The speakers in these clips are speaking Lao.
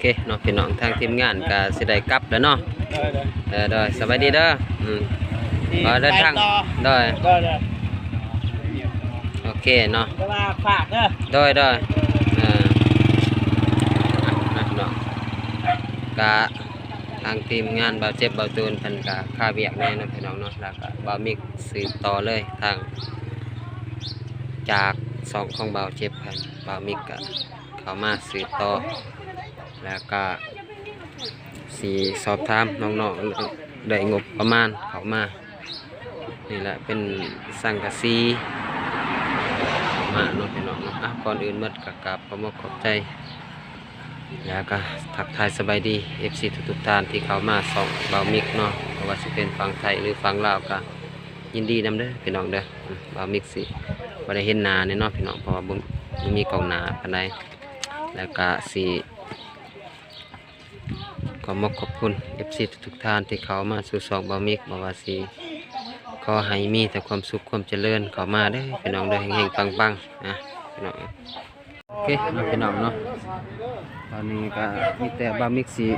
ເຄເນາະພີ່ນ້ອງ ທາງທີມງານກໍຊິໄດ້ກັບແລ້ວເນາະ. ໂດຍໆ ເອີ ໂດຍ ສະບາຍດີເດີ. ອືມ ຊິ ກໍເດີນທາງ ໄປຕໍ່ ໂດຍ ໂດຍໆ ໂອເຄເນາະ ແຕ່ວ່າຝາກເດີ. ໂດຍໆ ເອີ ເນາະ ພີ່ນ້ອງ ກະທາງທີມງານບ່າວເຈັບ ບ່າວຕູນ ເພິ່ນກະຄາວຽກແດ່ເນາະ ພີ່ນ້ອງເນາະ. ແລ້ວກະບ່າວມິກສືບຕໍ່ເລີຍ ທາງຈາກຊ່ອງຂອງບ່າວເຈັບ ເພິ່ນ ບ່າວມິກກະເຂົ້າມາສືບຕໍ່ ແລ້ວກະ ຊິສອບຖາມນ້ອງໆ ໄດ້ງົບປະມານເຂົ້າມາ ນີ້ແຫຼະ ເປັນສັງກະສີເຂົ້າມາເນາະ ພີ່ນ້ອງເນາະ. ອ່ະ ກ່ອນອື່ນໝົດກໍກາບຂອບອົກຂອບໃຈ ແລ້ວກໍທັກທາຍສະບາຍດີ ເອັຟຊີ ທຸກໆທ່ານທີ່ເຂົ້າມາຊ່ອງບ່າວມິກເນາະ ບໍ່ວ່າຊິເປັນຝັ່ງໄທ ຫຼື ຝັ່ງລາວ ກໍຍິນດີນຳເດີ ພີ່ນ້ອງເດີ. ອືມ ບ່າວມິກຊິບໍ່ໄດ້ເຫັນໜ້າແນ່ເນາະ ພີ່ນ້ອງ ເພາະວ່າບໍ່ ບໍ່ມີກ້ອງໜ້າປານໃດ ແລ້ວກໍຊິ ຂອບອົກຂອບຄຸນ ເອັຟຊີ ທຸກໆທ່ານທີ່ເຂົ້າມາສູ່ຊ່ອງບ່າວມິກ ບໍ່ວ່າຊິ ຂໍໃຫ້ມີແຕ່ຄວາມສຸກຄວາມຈະເລີນເຂົ້າມາເດີ ພີ່ນ້ອງເດີ ເຮັງໆ ປັງໆ ນະ ພີ່ນ້ອງ. ໂອເຄເນາະ ພີ່ນ້ອງເນາະ ຕອນນີ້ກໍມີແຕ່ບ່າວມິກຊິ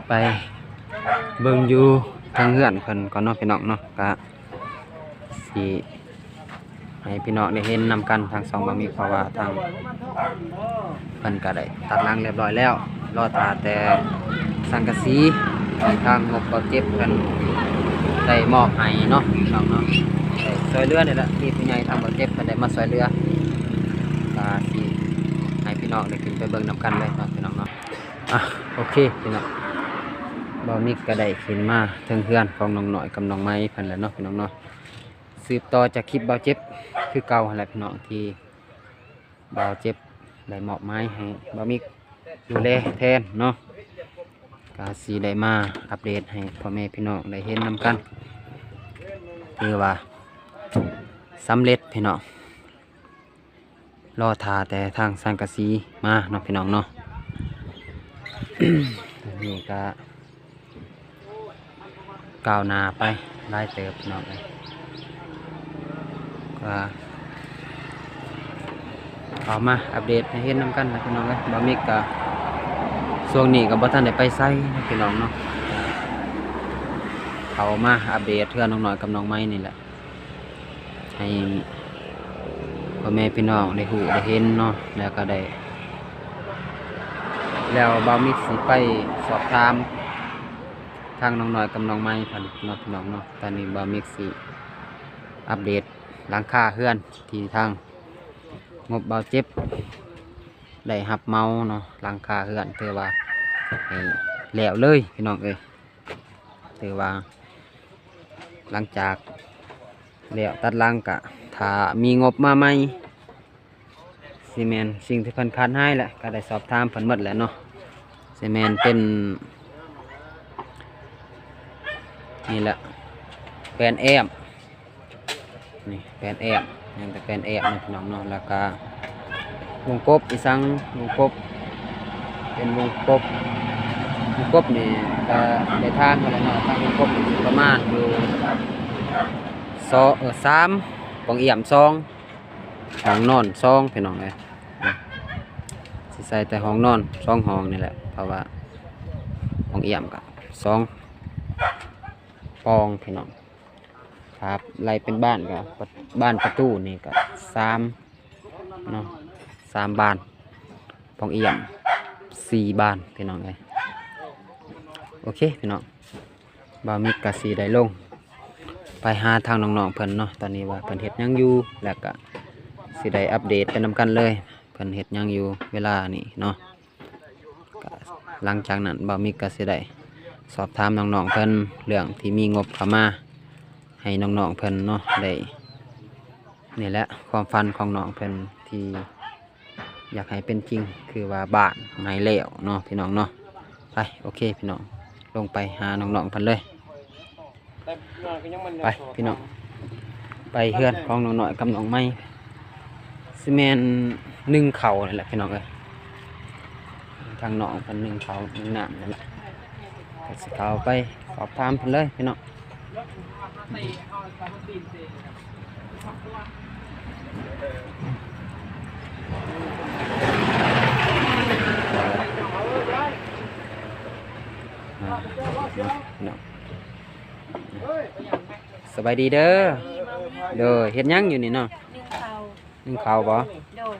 ໄປເບິ່ງຢູ່ທາງເຮືອນເພິ່ນກ່ອນເນາະ ພີ່ນ້ອງເນາະ ກະ ຊິໃຫ້ພີ່ນ້ອງໄດ້ເຫັນນຳກັນທາງຊ່ອງບ່າວມິກ ເພາະວ່າທາງເພິ່ນກໍໄດ້ຕັດຫຼັງຮຽບຮ້ອຍແລ້ວ ລໍຖ້າແຕ່ສັງກະສີທີ່ທາງງົບບ່າວເຈັບເພິ່ນໄດ້ມອບໃຫ້ເນາະ ພີ່ນ້ອງເນາະ. ໄດ້ຊ່ວຍເຫຼືອນີ້ແຫຼະ ມີຜູ້ໃຫຍ່ທາງບ່າວເຈັບເພິ່ນໄດ້ມາຊ່ວຍເຫຼືອ ກໍຊິໃຫ້ພີ່ນ້ອງໄດ້ຂຶ້ນໄປເບິ່ງນຳກັນເລີຍເນາະ ພີ່ນ້ອງເນາະ. ອ່ະ ໂອເຄ ພີ່ນ້ອງ ບ່າວມິກກໍໄດ້ຂຶ້ນມາເທິງເຮືອນຂອງນ້ອງນ້ອຍກັບນ້ອງໄມເພິ່ນແລ້ວເນາະ ພີ່ນ້ອງເນາະ. ສືບຕໍ່ຈາກຄລິບບ່າວເຈັບຄືເກົ່າຫັ້ນແຫຼະ ພີ່ນ້ອງ ທີ່ບ່າວເຈັບໄດ້ມອບໝາຍໃຫ້ບ່າວມິກດູແລແທນເນາະ ກະຊິໄດ້ມາອັບເດດໃຫ້ພໍ່ແມ່ພີ່ນ້ອງໄດ້ເຫັນນຳກັນ ຖືວ່າສຳເລັດ ພີ່ນ້ອງ. ລໍຖ້າແຕ່ທາງສັງກະສີມາເນາະ ພີ່ນ້ອງເນາະ. ນີ້ກະກ້າວໜ້າໄປຫຼາຍເຕີບ ພີ່ນ້ອງເອີຍ. ກະເຂົ້າມາອັບເດດໃຫ້ເຫັນນຳກັນນະ ພີ່ນ້ອງເອີຍ. ບ່າວມິກກະຊ່ວງນີ້ກະບໍ່ທັນໄດ້ໄປໃສນະ ພີ່ນ້ອງເນາະ, ເຂົ້າມາອັບເດດເທື່ອນ້ອງນ້ອຍກັບນ້ອງໄມນີ້ແຫຼະ. ໃຫ້ພໍ່ແມ່ພີ່ນ້ອງໄດ້ຮູ້ໄດ້ເຫັນເນາະ ແລ້ວກໍໄດ້ ແລ້ວບ່າວມິກຊິໄປສອບຖາມທາງນ້ອງນ້ອຍກັບນ້ອງໄມເພິ່ນເນາະ ພີ່ນ້ອງເນາະ. ຕອນນີ້ບ່າວມິກຊິອັບເດດຫຼັງຄາເຮືອນທີ່ທາງງົບບ່າວເຈັບໄດ້ຮັບເໝົາເນາະ, ຫຼັງຄາເຮືອນຖືວ່າໃຫ້ແລ້ວເລີຍ ພີ່ນ້ອງເອີຍ. ຖືວ່າຫຼັງຈາກແລ້ວຕັດຫຼັງກະ ຖ້າມີງົບມາໃໝ່ ຊິແມ່ນສິ່ງທີ່ເພິ່ນຂາດຫາຍແຫຼະ, ກະໄດ້ສອບຖາມເພິ່ນໝົດແລ້ວເນາະ. ຊິແມ່ນເປັນ ນີ້ແຫຼະ ແປນແອ້ມ ນີ້ແປນແອ້ມ ຍັງແຕ່ແປນແອ້ມເນາະ ພີ່ນ້ອງເນາະ. ແລ້ວກະວົງກົບອີ່ສັງ ວົງກົບ ເປັນວົງກົບ ວົງກົບນີ້ກະໄດ້ທາງເພິ່ນແລ້ວເນາະ. ທາງວົງກົບນີ້ປະມານຢູ່ ສອງ ເອີ ສາມ ປ່ອງອຽມ ສອງ ຫ້ອງນອນ ສອງ ພີ່ນ້ອງເອີຍ. ຊິໃສ່ແຕ່ຫ້ອງນອນ ສອງ ຫ້ອງນີ້ແຫຼະ ເພາະວ່າປ່ອງອຽມກະ ສອງ ປ່ອງ ພີ່ນ້ອງ. ຖ້າໄລ່ເປັນບານກະ ບານປະຕູນີ້ກະ ສາມ ເນາະ ສາມບານ, ປ່ອງອຽມ ສີ່ບານ ພີ່ນ້ອງເອີຍ. ໂອເຄ ພີ່ນ້ອງ ບ່າວມິກກະຊິໄດ້ລົງໄປຫາທາງນ້ອງໆເພິ່ນເນາະ ຕອນນີ້ວ່າເພິ່ນເຮັດຫຍັງຢູ່ ແລ້ວກະຊິໄດ້ອັບເດດໄປນຳກັນເລີຍ ເພິ່ນເຮັດຫຍັງຢູ່ເວລານີ້ເນາະ. ກະຫຼັງຈາກນັ້ນບ່າວມິກກະຊິໄດ້ສອບຖາມນ້ອງໆເພິ່ນ ເລື່ອງທີ່ມີງົບເຂົ້າມາໃຫ້ນ້ອງໆເພິ່ນເນາະ ໄດ້ ນີ້ແຫຼະ ຄວາມຝັນຂອງນ້ອງເພິ່ນທີ່ຢາກໃຫ້ເປັນຈິງ ຄືວ່າບ້ານໃຫ້ແລ້ວເນາະ ພີ່ນ້ອງເນາະ. ໄປ ໂອເຄ ພີ່ນ້ອງ ລົງໄປຫານ້ອງໆເພິ່ນເລີຍ. ໄປພີ່ນ້ອງ ໄປເຮືອນຂອງນ້ອງນ້ອຍກັບນ້ອງໃໝ່ ຊິແມ່ນໜຶ້ງເຂົ້ານີ້ແຫຼະ ພີ່ນ້ອງເອີຍ. ທາງນ້ອງເພິ່ນໜຶ້ງເຂົ້າໜຶ້ງນ້ຳນີ້ແຫຼະ ກໍຊິເຂົ້າໄປສອບຖາມເພິ່ນເລີຍ ພີ່ນ້ອງ. ສະບາຍດີເດີ. ດີມາກ. ໂດຍ ເຮັດຫຍັງຢູ່ນີ້ເນາະ? ໜຶ້ງເຂົ້າ. ໜຶ້ງເຂົ້າບໍ່? ໂດຍ.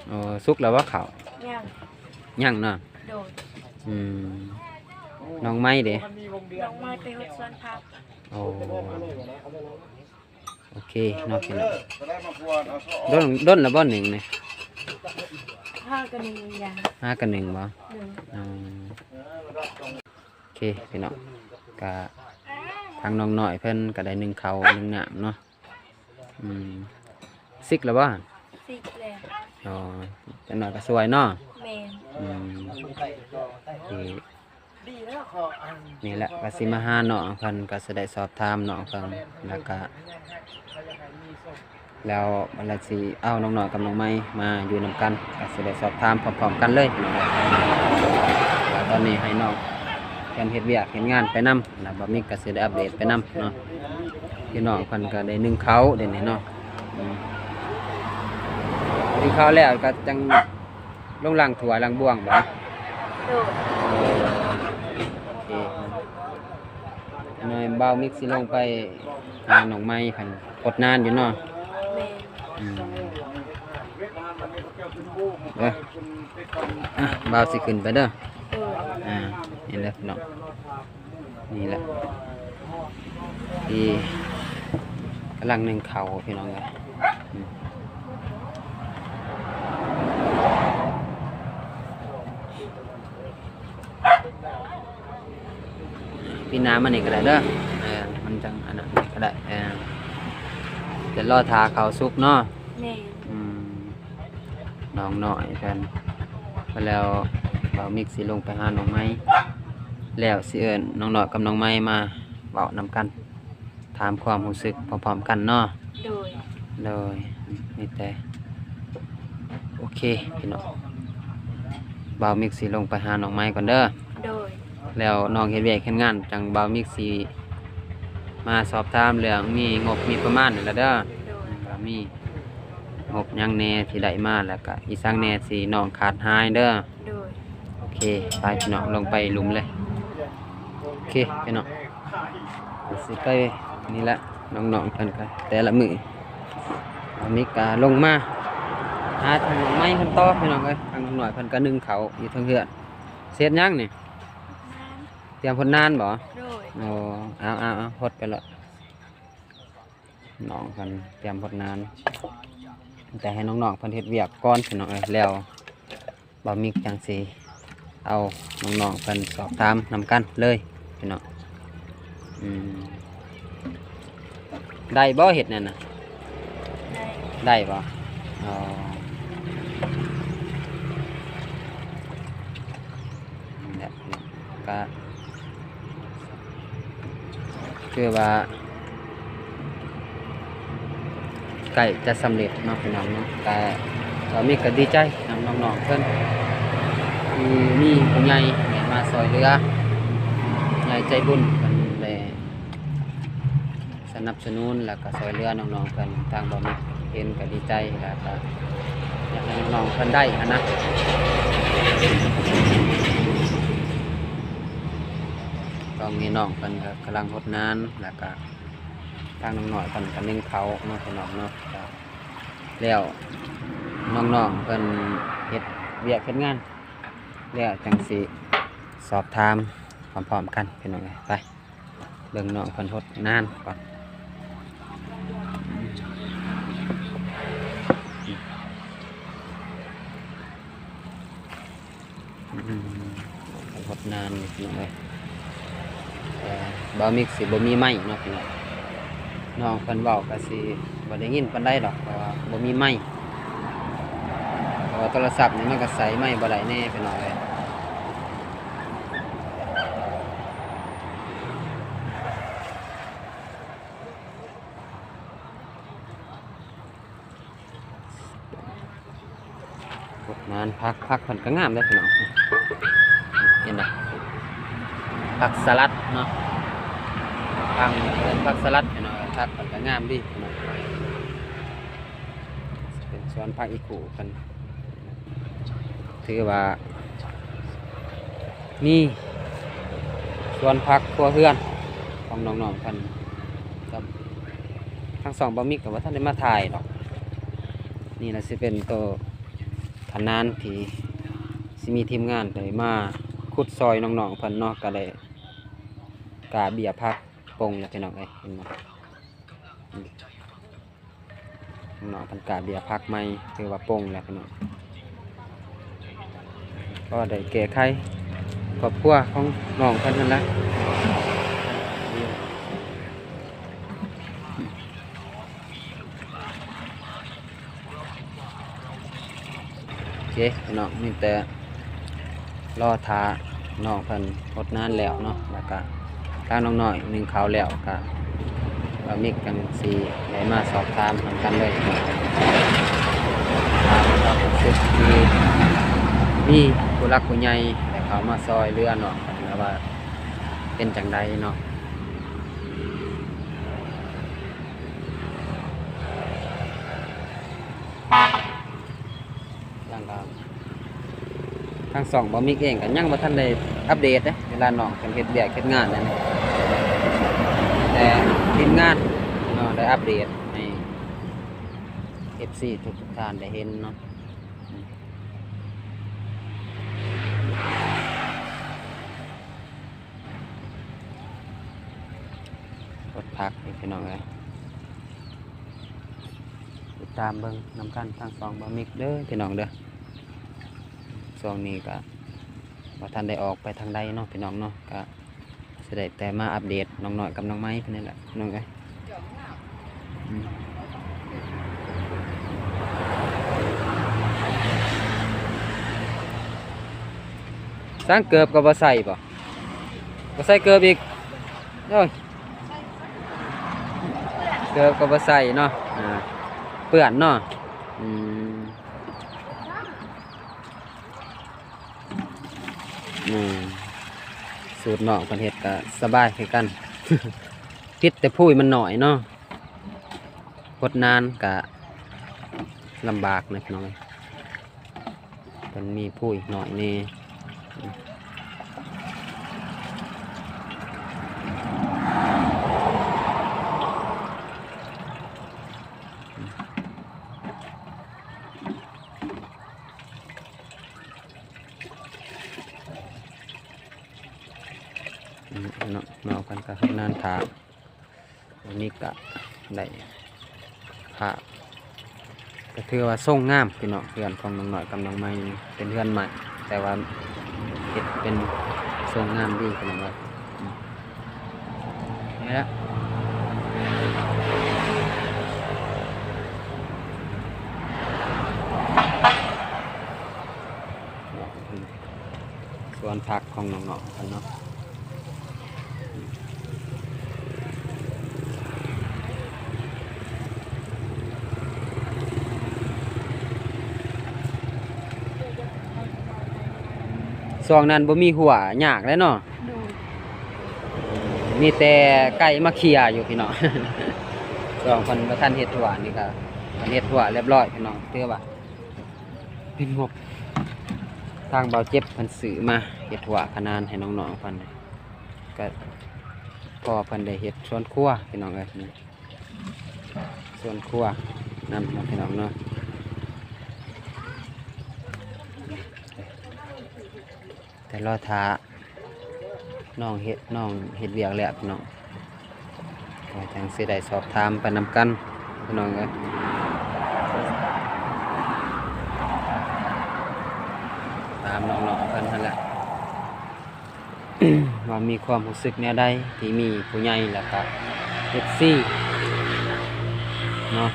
ໂອ້ ສຸກແລ້ວບໍ່ເຂົ້າ? ຍັງ. ຍັງເນາະ? ໂດຍ. ອືມ ນ້ອງໄມ້ເດ? ນ້ອງໄມ້ໄປຫົດສວນຜັກ. ໂອ້ ໂອເຄເນາະພີ່ນ້ອງ. ດົນ ດົນແລ້ວບໍ່ໜຶ້ງນີ້? ຫາກະໜຶ້ງຢ່າງ. ຫາກະໜຶ້ງບໍ່? ໂດຍ. ອືມ ໂອເຄພີ່ນ້ອງ ກະທາງນ້ອງນ້ອຍເພິ່ນກະໄດ້ໜຶ້ງເຂົ້າໜຶ້ງນ້ຳເນາະ. ອືມ ຊິກແລ້ວບໍ່? ຊິກແລ້ວ. ອໍ ຈັກໜ້ອຍກະສວຍເນາະ. ແມ່ນ. ອືມ ນີ້ແຫຼະ ວ່າຊິມາຫານ້ອງເພິ່ນ ກະຊິໄດ້ສອບຖາມນ້ອງເພິ່ນ ແລ້ວກະ ແລ້ວບັດລະຊິເອົານ້ອງນ້ອຍກັບນ້ອງໄມ້ມາຢູ່ນຳກັນ ກະຊິໄດ້ສອບຖາມພ້ອມໆກັນເລີຍພີ່ນ້ອງເອີຍ. ແລ້ວຕອນນີ້ໃຫ້ນ້ອງເພິ່ນເຮັດວຽກເຮັດງານໄປນຳ ແລ້ວບ່າວມິກກະຊິໄດ້ອັບເດດໄປນຳເນາະ. ພີ່ນ້ອງເພິ່ນກະໄດ້ໜຶ້ງເຂົ້າເດນີ້ເນາະ. ອືມ ກິນເຂົ້າແລ້ວກະຈັ່ງລົງລ້າງຖ້ວຍລ້າງບ່ວງບໍ? ໂດຍ. ໂອເຄ ໜ້ອຍບ່າວມິກຊິລົງໄປຫານ້ອງໄມ້ເພິ່ນ ຫົດນານຢູ່ເນາະ. ແມ່ນ. ອືມ ເດີ ອ່ະ ບ່າວຊິຂຶ້ນໄປເດີ. ໂດຍ. ອ່າ ນີ້ເດີພີ່ນ້ອງ. ນີ້ແຫຼະ ທີ່ກຳລັງໜຶ້ງເຂົ້າພີ່ນ້ອງເອີຍ. ອືມ ປີໜ້າມານີ້ກະໄດ້ເດີ. ເອີ ມັນຈັ່ງອັນນັ້ນກະໄດ້. ເອີ ດຽວລໍຖ້າເຂົ້າສຸກເນາະ. ແມ່ນ. ອືມ ນ້ອງນ້ອຍເພິ່ນ ແລ້ວບ່າວມິກຊິລົງໄປຫານ້ອງໄມ້ ແລ້ວຊິເອີ້ນນ້ອງນ້ອຍກັບນ້ອງໄມ້ມາເວົ້ານຳກັນ ຖາມຄວາມຮູ້ສຶກພ້ອມໆກັນເນາະ. ໂດຍ. ໂດຍ ມີແຕ່ ໂອເຄພີ່ນ້ອງ ບ່າວມິກຊິລົງໄປຫານ້ອງໄມ້ກ່ອນເດີ. ໂດຍ. ແລ້ວນ້ອງເຮັດວຽກເຮັດງານ ຈັ່ງບ່າວມິກຊິມາສອບຖາມເລື່ອງມີງົບມີປະມານນີ້ລະເດີ. ໂດຍ. ວ່າມີງົບຫຍັງແດ່ທີ່ໄດ້ມາ ແລ້ວກະອີ່ສັງແດ່ທີ່ນ້ອງຂາດຫາຍເດີ. ໂດຍ. ໂອເຄ ໄປພີ່ນ້ອງ ລົງໄປລຸ່ມເລີຍ. ໂອເຄພີ່ນ້ອງ ຊິໄປນີ້ແຫຼະ ນ້ອງໆເພິ່ນກະແຕ່ລະມື້ ອັນນີ້ກະລົງມາຫາທາງນ້ອງໄມ້ເພິ່ນຕໍ່ພີ່ນ້ອງເອີຍ. ທາງນ້ອງນ້ອຍເພິ່ນກະໜຶ້ງເຂົ້າຢູ່ເທິງເຮືອນ. ເຮັດຫຍັງນີ້? ຕຽມຫົດນານບໍ? ໂດຍ. ໂອ້ ເອົາໆໆ ຫົດໄປເລີຍ. ນ້ອງເພິ່ນຕຽມຫົດນານ ແຕ່ໃຫ້ນ້ອງໆເພິ່ນເຮັດວຽກກ່ອນພີ່ນ້ອງເອີຍ ແລ້ວບ່າວມິກຈັ່ງຊິເອົານ້ອງໆເພິ່ນສອບຖາມນຳກັນເລີຍພີ່ນ້ອງ. ອືມ ໄດ້ບໍ່ເຮັດນັ້ນນະ? ໄດ້. ໄດ້ບໍ່? ອໍ ນີ້ແຫຼະ ກະ ຄືວ່າໃກ້ຈະສຳເລັດເນາະພີ່ນ້ອງເນາະ ກະບ່າວມິກກະດີໃຈນຳນ້ອງໆເພິ່ນ ທີ່ມີຜູ້ໃຫຍ່ໄດ້ມາຊ່ອຍເຫຼືອ ຜູ້ໃຫຍ່ໃຈບຸນເພິ່ນໄດ້ ສະໜັບສະໜູນ ແລ້ວກະຊ່ວຍເຫຼືອນ້ອງໆເພິ່ນ ທາງບ່າວມິກເຫັນກະດີໃຈ ແລ້ວກະຢາກໃຫ້ນ້ອງໆເພິ່ນໄດ້ຫັ້ນນະ. ຕອນນີ້ນ້ອງເພິ່ນກະກຳລັງຫົດນານ ແລ້ວກະທາງນ້ອງນ້ອຍເພິ່ນກະໜຶ້ງເຂົ້າເນາະພີ່ນ້ອງເນາະ. ກະແລ້ວນ້ອງໆເພິ່ນເຮັດວຽກເຮັດງານແລ້ວ ຈັ່ງຊິສອບຖາມພ້ອມໆກັນພີ່ນ້ອງເອີຍ. ໄປ ເບິ່ງນ້ອງເພິ່ນຫົດນານກ່ອນ. ອືມ ເພິ່ນຫົດນານຢູ່ພີ່ນ້ອງເອີຍ. ເອີ ບ່າວມິກຊິບໍ່ມີໄມເນາະພີ່ນ້ອງ. ນ້ອງເພິ່ນເວົ້າກະຊິບໍ່ໄດ້ຍິນປານໃດດອກ ເພາະວ່າບໍ່ມີໄມ. ເພາະວ່າໂທລະສັບນີ້ມັນກະໃສ່ໄມບໍ່ໄດ້ແນ່ພີ່ນ້ອງເອີຍ. ຫົດນານ ຜັກ ຜັກເພິ່ນກະງາມເດ້ພີ່ນ້ອງ ເຫັນບໍ່? ຜັກສະຫຼັດເນາະ ຜັກ ເອີ້ນຜັກສະຫຼັດພີ່ນ້ອງ. ຜັກເພິ່ນກະງາມດີພີ່ນ້ອງ ເປັນສວນຜັກອີ່ຄູ່ເພິ່ນ. ຖືວ່າມີສວນຜັກຄົວເຮືອນຂອງນ້ອງໆເພິ່ນກັບ ທາງຊ່ອງບ່າວມິກກໍບໍ່ທັນໄດ້ມາຖ່າຍດອກ. ນີ້ລະຊິເປັນໂຕຂະນານທີ່ຊິມີທີມງານໄດ້ມາຂຸດຊ່ອຍນ້ອງໆເພິ່ນເນາະ, ກໍໄດ້ກ້າເບ້ຍຜັກປົງແລ້ວພີ່ນ້ອງເອີຍ, ເຫັນບໍ່? ອືມ ນ້ອງເພິ່ນກ້າເບ້ຍຜັກໃໝ່ ຖືວ່າປົງແລ້ວພີ່ນ້ອງ. ກໍໄດ້ແກ້ໄຂຄອບຄົວຂອງນ້ອງເພິ່ນຫັ້ນລະ. ໂອເຄພີ່ນ້ອງ, ມີແຕ່ລໍຖ້ານ້ອງເພິ່ນຫົດນານແລ້ວເນາະ, ແລ້ວກະທາງນ້ອງນ້ອຍໜຶ້ງເຂົ້າແລ້ວ ກະ ບ່າວມິກຈັ່ງຊິໄດ້ມາສອບຖາມນຳກັນເລີຍ. ຖາມຄວາມຮູ້ສຶກທີ່ມີຜູ້ຫຼັກຜູ້ໃຫຍ່ໄດ້ເຂົ້າມາຊ່ອຍເຫຼືອເນາະ, ແລ້ວວ່າເປັນຈັ່ງໃດເນາະ? ຍັງກໍ ທາງຊ່ອງບ່າວມິກເອງກໍຍັງບໍ່ທັນໄດ້ອັບເດດເດ້ ເວລານ້ອງເພິ່ນເຮັດວຽກເຮັດງານນັ້ນ, ແຕ່ທີມງານເນາະ ໄດ້ອັບເດດໃຫ້ເອັຟຊີທຸກໆທ່ານໄດ້ເຫັນເນາະ. ອືມ ລົດຜັກນີ້ພີ່ນ້ອງເອີຍ, ຕິດຕາມເບິ່ງນຳກັນທາງຊ່ອງບ່າວມິກເດີພີ່ນ້ອງເດີ. ຊ່ວງນີ້ກໍບໍ່ທັນໄດ້ອອກໄປທາງໃດເນາະພີ່ນ້ອງເນາະ, ກໍຊິໄດ້ແຕ່ມາອັບເດດນ້ອງນ້ອຍກັບນ້ອງໄມ້ເພິ່ນນີ້ແຫຼະພີ່ນ້ອງເອີຍ. ອືມ ສັງເກີບກໍບໍ່ໃສ່ບໍ? ບໍ່ໃສ່ເກີບອີກ. ໂອ້ຍ ເກີບກໍບໍ່ໃສ່ເນາະ, ອ່າ ເປື້ອນເນາະ. ອືມ ອືມ ສູດນ້ອງເພິ່ນເຮັດກໍສະບາຍຄືກັນ, ຜິດແຕ່ພູຍມັນໜ້ອຍເນາະ, ຫົດນານກໍລຳບາກນະພີ່ນ້ອງ. ເພິ່ນມີພູຍໜ້ອຍແດ່. ເນາະ ເນາະ ເພິ່ນກໍເຮັດງານຖ້າ. ອັນນີ້ກະໄດ້ພາບ ກະຖືວ່າຊົງງາມພີ່ນ້ອງ, ເຮືອນຂອງນ້ອງນ້ອຍກັບນ້ອງໃໝ່ ເປັນເຮືອນໃໝ່ ແຕ່ວ່າເຮັດເປັນຊົງງາມດີພີ່ນ້ອງເອີຍ. ນີ້ແຫຼະ ສວນຜັກຂອງນ້ອງໆເພິ່ນເນາະ. ຊ່ວງນັ້ນບໍ່ມີຮົ້ວ ຍາກແຫຼະເນາະ. ໂດຍ ມີແຕ່ໄກ່ມາເຄຍຢູ່ພີ່ນ້ອງ. ຊ່ວງເພິ່ນບໍ່ທັນເຮັດຮົ້ວນີ້ກະ ເພິ່ນເຮັດຮົ້ວລຽບຮ້ອຍພີ່ນ້ອງ, ຖືວ່າ ເປັນງົບທາງບ່າວເຈັບເພິ່ນຊື້ມາເຮັດຮົ້ວຂະໜານໃຫ້ນ້ອງໆເພິ່ນ, ກະພໍເພິ່ນໄດ້ເຮັດສວນຄົວພີ່ນ້ອງເອີຍ, ນີ້ສວນຄົວນຳເນາະພີ່ນ້ອງເນາະ. ແຕ່ລໍຖ້ານ້ອງເຮັດ ນ້ອງເຮັດວຽກແລ້ວພີ່ນ້ອງ ກໍຈັ່ງຊິໄດ້ສອບຖາມໄປນຳກັນພີ່ນ້ອງເອີຍ, ຖາມນ້ອງໆເພິ່ນຫັ້ນແຫຼະ ວ່າມີຄວາມຮູ້ສຶກແນວໃດທີ່ມີຜູ້ໃຫຍ່ ແລ້ວກະເອັຟຊີເນາະ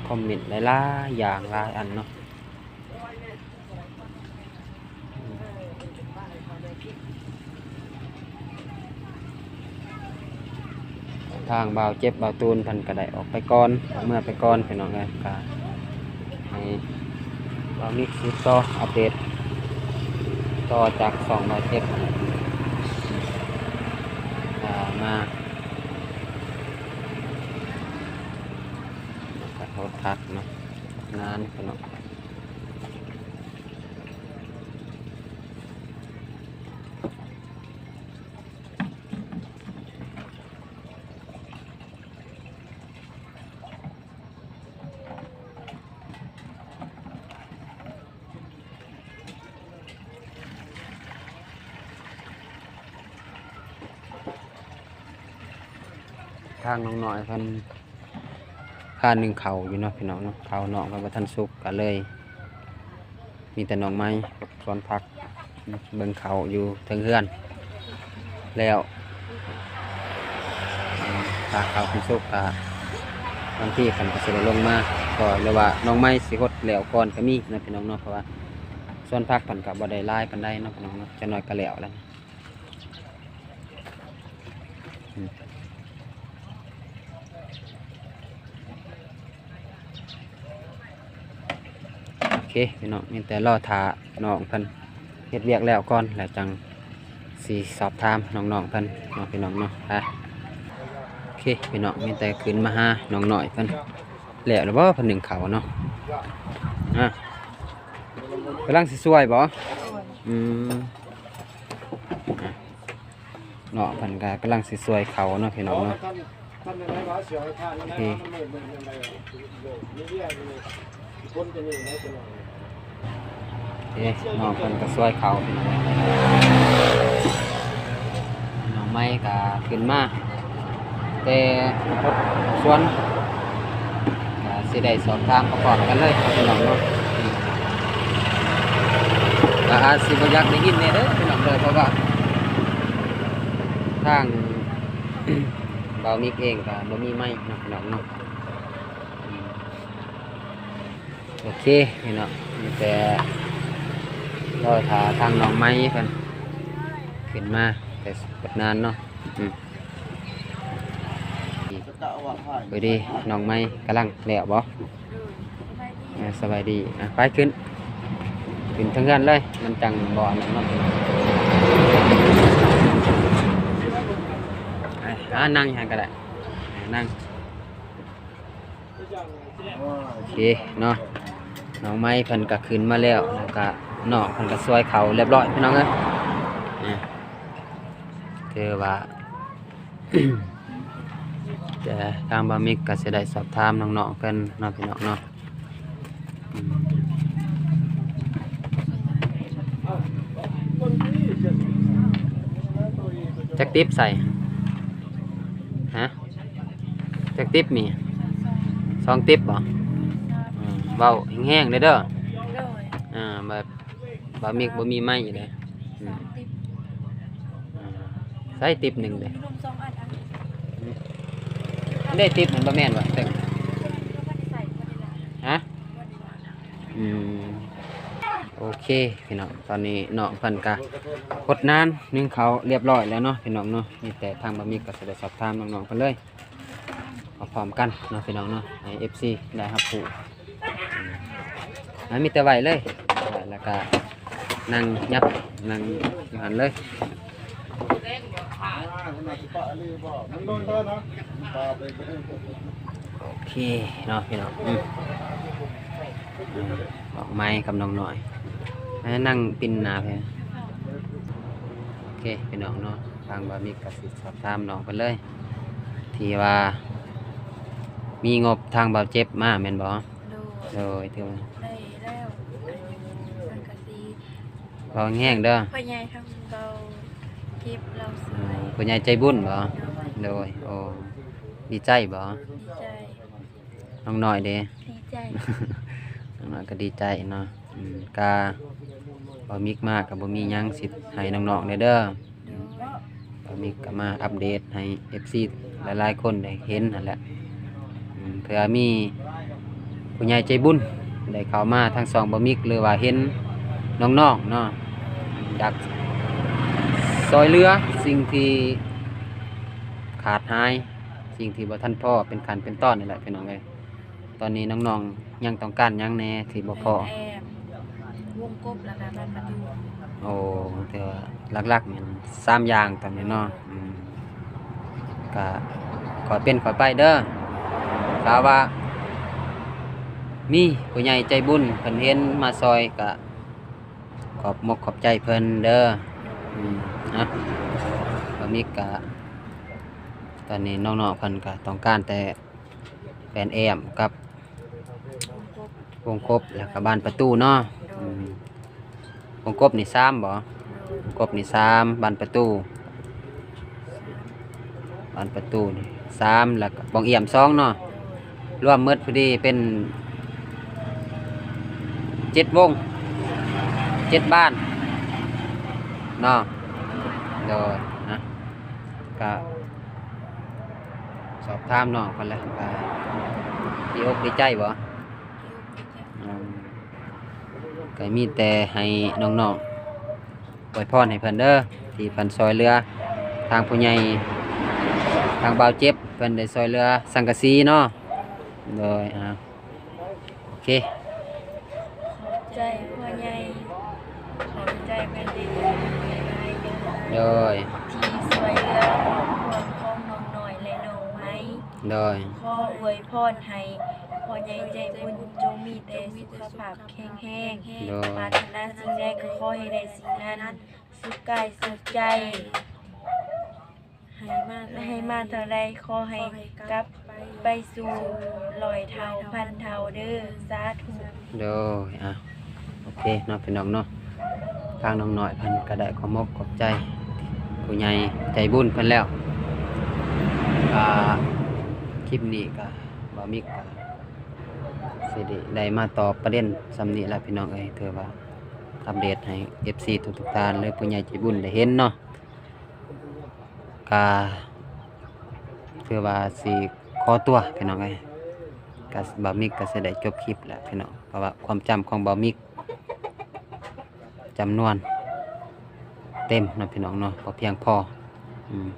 ຄອມເມັນຫຼາຍໆຢ່າງຫຼາຍອັນເນາະ. ທາງບ່າວເຈັບບ່າວຕູນເພິ່ນກະໄດ້ອອກໄປກ່ອນ ອອກເມືອໄປກ່ອນພີ່ນ້ອງເອີຍ, ກະໃຫ້ບ່າວມິກສືບຕໍ່ອັບເດດຕໍ່ຈາກຊ່ອງບ່າວເຈັບ ອ່າ ມາ ກະໂທດທັດເນາະ ນານພີ່ນ້ອງ. ທາງນ້ອງນ້ອຍເພິ່ນພາໜຶ້ງເຂົ້າຢູ່ເນາະ ພີ່ນ້ອງເນາະ. ເຂົ້ານ້ອງເພິ່ນບໍ່ທັນສຸກ ກໍເລີຍມີແຕ່ນ້ອງໄມ້ກັບສວນຜັກ ເບິ່ງເຂົ້າຢູ່ເທິງເຮືອນແລ້ວ. ຖ້າເຂົ້າເພິ່ນສຸກ ກໍບາງທີເພິ່ນກໍຊິໄດ້ລົງມາຊ່ອຍ ຫຼືວ່ານ້ອງໄມ້ຊິຫົດແລ້ວກ່ອນກໍມີເນາະ ພີ່ນ້ອງເນາະ. ເພາະວ່າສວນຜັກເພິ່ນກໍບໍ່ໄດ້ຫຼາຍປານໃດເນາະ ພີ່ນ້ອງເນາະ, ຈັກໜ້ອຍກໍແລ້ວແລ້ວ. ອືມ ໂອເຄ ພີ່ນ້ອງ, ມີແຕ່ລໍຖ້ານ້ອງເພິ່ນເຮັດວຽກແລ້ວກ່ອນ ແລ້ວຈັ່ງຊິສອບຖາມນ້ອງໆເພິ່ນເນາະ ພີ່ນ້ອງເນາະ. ໄປ ໂອເຄ ພີ່ນ້ອງ, ມີແຕ່ຂຶ້ນມາຫານ້ອງນ້ອຍເພິ່ນ. ແລ້ວແລ້ວບໍ່ ເພິ່ນໜຶ້ງເຂົ້າເນາະ? ອ່າ ກຳລັງຊິຊ່ວຍບໍ່? ອືມ ອ່າ ເນາະ ເພິ່ນກໍກຳລັງຊິຊ່ວຍເຂົ້າເນາະ ພີ່ນ້ອງເນາະ. ໂອເຄ ນ້ອງເພິ່ນກໍຊ່ວຍເຂົ້າ ພີ່ນ້ອງ. ນ້ອງໄມ້ກໍຂຶ້ນມາແຕ່ສວນ ກໍຊິໄດ້ສອບຖາມປະກອບກັນເລີຍ ພີ່ນ້ອງເນາະ. ກໍອາດຊິບໍ່ຢາກໄດ້ຍິນແດ່ເດີ ພີ່ນ້ອງເດີ ເພາະວ່າທາງບ່າວມິກເອງກໍບໍ່ມີໄມເນາະ ພີ່ນ້ອງເນາະ. ໂອເຄ ພີ່ນ້ອງ, ມີແຕ່ລໍຖ້າທາງນ້ອງໄມ້ເພິ່ນຂຶ້ນມາແຕ່ກົດນານເນາະ. ອືມ ພໍດີນ້ອງໄມ້ກຳລັງແລ້ວບໍ່? ເອີ ສະບາຍດີ. ອ່ະ ໄປຂຶ້ນ ຂຶ້ນເທິງເຮືອນເລີຍ ມັນຈັ່ງບໍ່ອັນນັ້ນເນາະ. ອ່າ ນັ່ງຢູ່ຫັ້ນກໍໄດ້ ອ່າ ນັ່ງ. ໂອເຄເນາະ, ນ້ອງໄມ້ເພິ່ນກໍຂຶ້ນມາແລ້ວ ແລ້ວກໍນ້ອງເພິ່ນກໍຊ່ວຍເຂົ້າຮຽບຮ້ອຍ ພີ່ນ້ອງເອີຍ. ອ່າ ຖືວ່າ ແຕ່ທາງບ່າວມິກກໍຊິໄດ້ສອບຖາມນ້ອງໆເພິ່ນເນາະ ພີ່ນ້ອງເນາະ. ອືມ ຈັກຕິບໃສ່? ຮະ? ຈັກຕິບນີ້? ສອງຕິບບໍ່? ອືມ ເວົ້າແຮງໆເດີ ເດີ. ໂດຍ. ອ່າ ແບບ ບ່າວມິກບໍ່ມີໄມຢູ່ເດ້. ອືມ ສອງຕິບ. ອ່າ ໃສ່ຕິບໜຶ່ງເດ້. ມີນົມສອງອັນ ອັນນີ້ ອືມ ໄດ້ຕິບມັນບໍ່ແມ່ນຫວາ? ເຖິງ ບໍ່ໄດ້ໃສ່ ບໍ່ໄດ້ລາຍ. ຮະ? ບໍ່ໄດ້ລາຍ. ອືມ ໂອເຄ ພີ່ນ້ອງ, ຕອນນີ້ນ້ອງເພິ່ນກະກົດນານໜຶ້ງເຂົ້າຮຽບຮ້ອຍແລ້ວເນາະ ພີ່ນ້ອງເນາະ. ມີແຕ່ທາງບ່າວມິກກໍຊິໄດ້ສອບຖາມນ້ອງໆເພິ່ນເລີຍ ເອົາພ້ອມກັນເນາະ ພີ່ນ້ອງເນາະ, ໃຫ້ເອັຟຊີໄດ້ຮັບຮູ້. ອືມ ອ່າ ມີແຕ່ໄວ້ເລີຍ ແລ້ວກະນັ່ງຫຍັບ ນັ່ງຢູ່ຫັ້ນເລີຍ. ໂອເຄເນາະ ພີ່ນ້ອງ. ອືມ ອືມ ດອກໄມ້ກັບນ້ອງນ້ອຍ ໃຫ້ນັ່ງປິ່ນໜ້າເພິ່ນ. ໂອເຄ ພີ່ນ້ອງເນາະ, ທາງບ່າວມິກກໍຊິສອບຖາມນ້ອງເພິ່ນເລີຍ ທີ່ວ່າມີງົບທາງບ່າວເຈັບມາແມ່ນບໍ່? ໂດຍ. ໂດຍ ຖືວ່າໄດ້ແລ້ວ ສັງກະສີ. ເວົ້າແຮງໆເດີ ພໍ່ໃຫຍ່ທາງເບົາເຈັບລາວຊ່ວຍ. ອໍ ຜູ້ໃຫຍ່ໃຈບຸນບໍ? ໂດຍ. ໂດຍ ໂອ້ ດີໃຈບໍ? ດີໃຈ. ນ້ອງນ້ອຍເດ? ດີໃຈ. ນ້ອງນ້ອຍກໍດີໃຈເນາະ. ອືມ ກະ ບ່າວມິກມາກໍບໍ່ມີຫຍັງ ຊິໃຫ້ນ້ອງໆແດ່ເດີ. ໂດຍ. ບ່າວມິກກໍມາອັບເດດໃຫ້ເອັຟຊີຫຼາຍໆຄົນໄດ້ເຫັນຫັ້ນແຫຼະ. ອືມ ເພື່ອມີຜູ້ໃຫຍ່ໃຈບຸນໄດ້ເຂົ້າມາທາງຊ່ອງບ່າວມິກ ຫຼືວ່າເຫັນນ້ອງໆເນາະ ຢາກຊ່ອຍເຫຼືອສິ່ງທີ່ຂາດຫາຍ ສິ່ງທີ່ບໍ່ທັນພໍເປັນຂັ້ນເປັນຕອນນີ້ແຫຼະ ພີ່ນ້ອງເອີຍ. ຕອນນີ້ນ້ອງໆຍັງຕ້ອງການຫຍັງແດ່ທີ່ບໍ່ພໍ? ແອມ ວົງກົບ ແລ້ວກະບານປະຕູ. ໂອ້ ແຕ່ວ່າຫຼັກໆແມ່ນສາມຢ່າງຕອນນີ້ເນາະ. ອືມ ກະຄ່ອຍເປັນຄ່ອຍໄປເດີ. ຖ້າວ່າມີຜູ້ໃຫຍ່ໃຈບຸນເພິ່ນເຫັນມາຊ່ອຍ ກະຂອບມົກຂອບໃຈເພິ່ນເດີ. ອືມ ນະ ບ່າວມິກກະ ຕອນນີ້ນ້ອງໆເພິ່ນກະຕ້ອງການແຕ່ ແປນແອມກັບວົງກົບ ແລ້ວກໍບານປະຕູເນາະ. ໂດຍ. ອືມ ວົງກົບນີ້ສາມບໍ? ໂດຍ. ວົງກົບນີ້ສາມ ບານປະຕູ ບານປະຕູນີ້ ສາມ ແລ້ວກໍປ່ອງອ່ຽມສອງເນາະ ລວມໝົດພໍດີເປັນເຈັດວົງ ເຈັດບ້ານເນາະ. ໂດຍ ນະ ກະສອບຖາມນ້ອງເພິ່ນແຫຼະ ວ່າດີອົກດີໃຈບໍ່? ອືມ ກໍມີແຕ່ໃຫ້ນ້ອງໆອວຍພອນໃຫ້ເພິ່ນເດີ ທີ່ເພິ່ນຊ່ອຍເຫຼືອທາງຜູ້ໃຫຍ່ ທາງບ່າວເຈັບ ເພິ່ນໄດ້ຊ່ອຍເຫຼືອສັງກະສີເນາະ. ໂດຍ ອ່າ ໂອເຄ ຂອບໃຈພໍ່ໃຫຍ່ ຂອບໃຈແມ່ນດີ ໂດຍ ທີ່ຊ່ວຍເຫຼືອຄອບຄົວຂອງນ້ອງນ້ອຍ ແລະ ນ້ອງໄມ້. ໂດຍ ຂໍອວຍພອນໃຫ້ພໍ່ໃຫຍ່ໃຈບຸນຈົ່ງມີແຕ່ສຸຂະພາບແຂງແຮງ ໂດຍ ປາດຖະໜາສິ່ງໃດກໍຂໍໃຫ້ໄດ້ສິ່ງນັ້ນ ສຸກກາຍສຸກໃຈ ໃຫ້ມາເທົ່າໃດຂໍໃຫ້ກັບໄປສູ່ຮ້ອຍເທົ່າພັນເທົ່າເດີ ສາທຸ. ໂດຍ ອ່ະ ໂອເຄເນາະ ພີ່ນ້ອງເນາະ ທາງນ້ອງນ້ອຍເພິ່ນກໍໄດ້ຂໍມົກຂອບໃຈຜູ້ໃຫຍ່ໃຈບຸນເພິ່ນແລ້ວ. ອ່າ ຄລິບນີ້ກໍ ບ່າວມິກກໍຊິໄດ້ ໄດ້ມາຕອບປະເດັນສ່ຳນີ້ລະ ພີ່ນ້ອງເອີຍ ຖືວ່າອັບເດດໃຫ້ເອັຟຊີທຸກໆທ່ານ ຫຼື ຜູ້ໃຫຍ່ໃຈບຸນໄດ້ເຫັນເນາະ. ກະຖືວ່າຊິຂໍຕົວ ພີ່ນ້ອງເອີຍ ກະບ່າວມິກກະຊິໄດ້ຈົບຄລິບແລ້ວ ພີ່ນ້ອງ ເພາະວ່າຄວາມຈຳຂອງບ່າວມິກຈຳນວນເຕັມເນາະ ພີ່ນ້ອງເນາະ ບໍ່ພຽງພໍ. ອືມ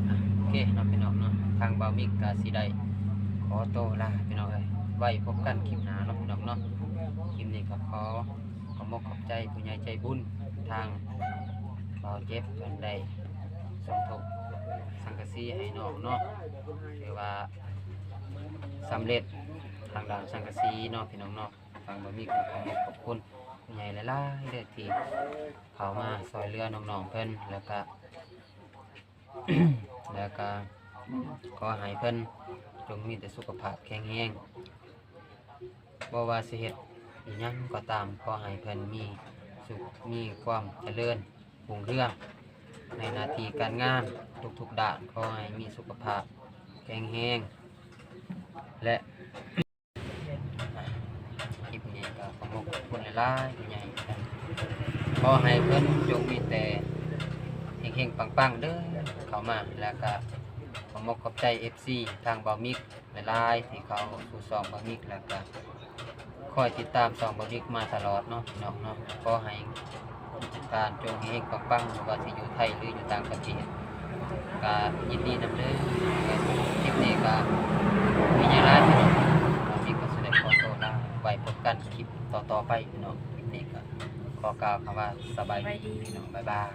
ໂອເຄເນາະ ພີ່ນ້ອງເນາະ ທາງບ່າວມິກກະຊິໄດ້ຂໍໂຕລາ ພີ່ນ້ອງເອີຍ ໄວ້ພົບກັນຄລິບໜ້າເນາະ ພີ່ນ້ອງເນາະ. ຄລິບນີ້ກໍຂໍ ຂໍມົກຂອບໃຈຜູ້ໃຫຍ່ໃຈບຸນ ທາງບ່າວເຈັບ ເພິ່ນໄດ້ສົມທົບສັງກະສີໃຫ້ນ້ອງເນາະ ຖືວ່າສຳເລັດທາງດ້ານສັງກະສີເນາະ ພີ່ນ້ອງເນາະ. ທາງບ່າວມິກກໍຂໍຂອບຄຸນຜູ້ໃຫຍ່ຫຼາຍໆເດີ ທີ່ເຂົ້າມາຊ່ວຍເຫຼືອນ້ອງໆເພິ່ນ ແລ້ວກະ ແລ້ວກະຂໍໃຫ້ເພິ່ນຈົ່ງມີແຕ່ສຸຂະພາບແຂງແຮງ ບໍ່ວ່າຊິເຮັດອີ່ຫຍັງກໍຕາມ ຂໍໃຫ້ເພິ່ນມີສຸກ ມີຄວາມຈະເລີນຮຸ່ງເຮືອງໃນໜ້າທີ່ການງານທຸກໆດ້ານ ຂໍໃຫ້ມີສຸຂະພາບແຂງແຮງ ແລະ ຄລິບນີ້ກໍຂໍຂອບຄຸນຫຼາຍໆ ຜູ້ໃຫຍ່ ຂໍໃຫ້ເພິ່ນຈົ່ງມີແຕ່ເຮັງໆປັງໆເດີ ເຂົ້າມາ ແລ້ວກໍຂໍຂອບໃຈເອັຟຊີທາງບ່າວມິກ ຫຼາຍໆ ທີ່ເຂົ້າສູ່ຊ່ອງບ່າວມິກ ແລ້ວກະຄອຍຕິດຕາມຊ່ອງບ່າວມິກມາຕະຫຼອດເນາະ ພີ່ນ້ອງເນາະ. ຂໍໃຫ້ທຸກທ່ານຈົ່ງເຮັງໆປັງໆ ບໍ່ວ່າຊິຢູ່ໄທ ຫຼື ຢູ່ຕ່າງປະເທດ ກະຍິນດີນຳເດີ. ຄລິບນີ້ກະມີຫຍັງຫຼາຍ ພີ່ນ້ອງ ບ່າວມິກກະຊິໄດ້ຂໍໂຕລາ ໄວ້ພົບກັນຄລິບຕໍ່ໆໄປ ພີ່ນ້ອງ. ຄລິບນີ້ກະຂໍກ່າວຄຳວ່າສະບາຍດີ ພີ່ນ້ອງ ບາຍບາຍ.